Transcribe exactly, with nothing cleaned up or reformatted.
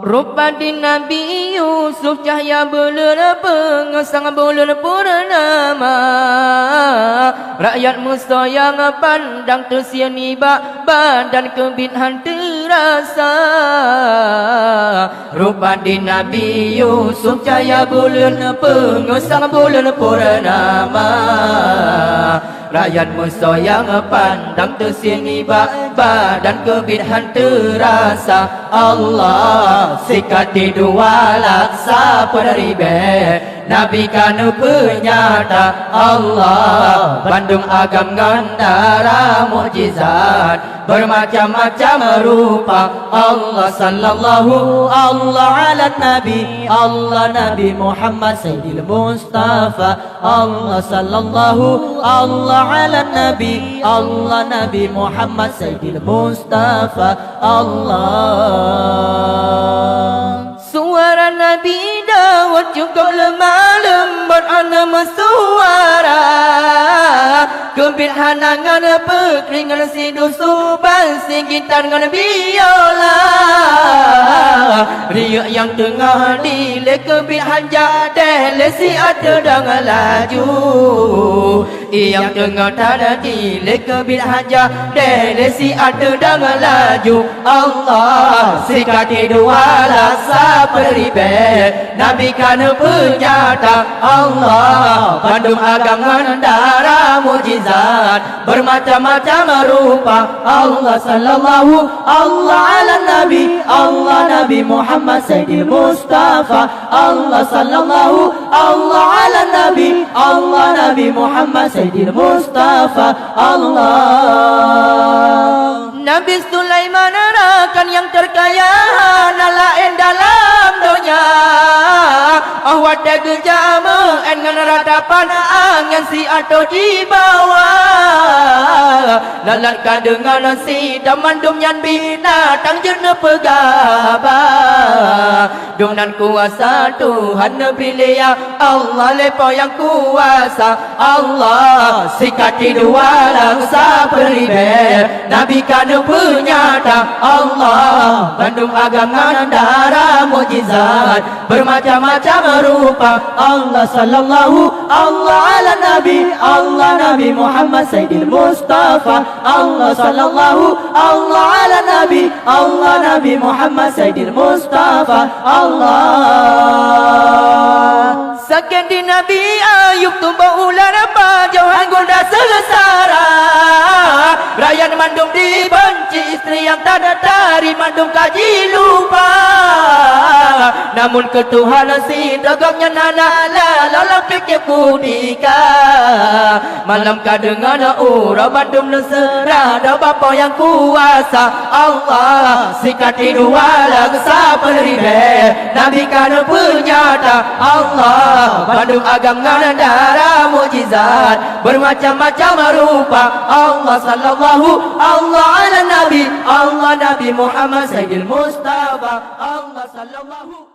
Rupa di Nabi Yusuf cahya buleuen peungeusang buleuen purnama. Rakyat meusoe nyang pandang teusie nibak badan keubiet han teurasa. Rupa di Nabi Yusuf cahya buleuen peungeusang buleuen purnama. Rakyat meusoe nyang pandang teusie nibak badan keubiet han teurasa. Allah, sikati dua laksa peuribée Nabi ka neupeunyata. Allah, bandum agam ngon dara mukjizat beumacam-macam rupa. Allah sallallahu, Allah ala Nabi, Allah Nabi Muhammad Sayyidil Mustafa. Allah sallallahu, Allah ala Nabi, Allah Nabi Muhammad Sayyidil Mustafa. Allah. Suara Nabi Daud cukup lemah lembut hana meusuara. Keubiet hana ngon peukri ngon sidusu ban sigitar ngon biola. Riyeuk nyang teungoh dilée keubiet han jadeh lé siat teudong laju. Nyang teungoh tadadi lé keubiet han jadeh lé siat teudong laju. Allah, sikati dua laksa peuribée Nabi ka neupeunyata. Allah, bandum agam ngon dara mukjizat beumacam-macam rupa. Allah sallallahu, Allah ala Nabi, Allah Nabi Muhammad Sayyidil Mustafa. Allah sallallahu, Allah ala Nabi, Allah Nabi Muhammad Sayyidil Mustafa. Allah. Nabi Sulaiman rakan nyang teukaya, hana laén dalam donya. Óh watée geujak meu'én ngon ratapan angén siat jibawa. Lalat ka deungon sidroe mandum nyan binatang jeuet neupeugah haba. Dumnan kuasa Tuhan neubri lé ya Allah lé Po nyang kuasa. Allah, sikati dua laksa peuribée Nabi ka neupeunyata. Allah, bandum agam ngon dara mukjizat beumacam-macam rupa. Allah sallallahu, Allah ala Nabi, Allah Nabi Muhammad Sayyidil Mustafa. Allah sallallahu, Allah ala Nabi, Allah Nabi Muhammad Sayyidil Mustafa. Allah. Sakét di Nabi Ayub tuboh ular pajoh han guna seungsara. Rakyat mandum dibenci, istri nyang tadong tari mandum ka jilupa. Namun keu Tuhan sidroe gobnyan hana laloe lam pike kutika. Malam ka deungon uroe bandum neuseurah bak Po nyang kuasa. Allah, sikati dua laksa peuribée Nabi ka neupeunyata. Allah, bandum agam ngon dara mukjizat beumacam-macam rupa. Allah sallallahu, Allah ala Nabi, Allah Nabi Muhammad Sayyidil Mustafa. Allah sallallahu.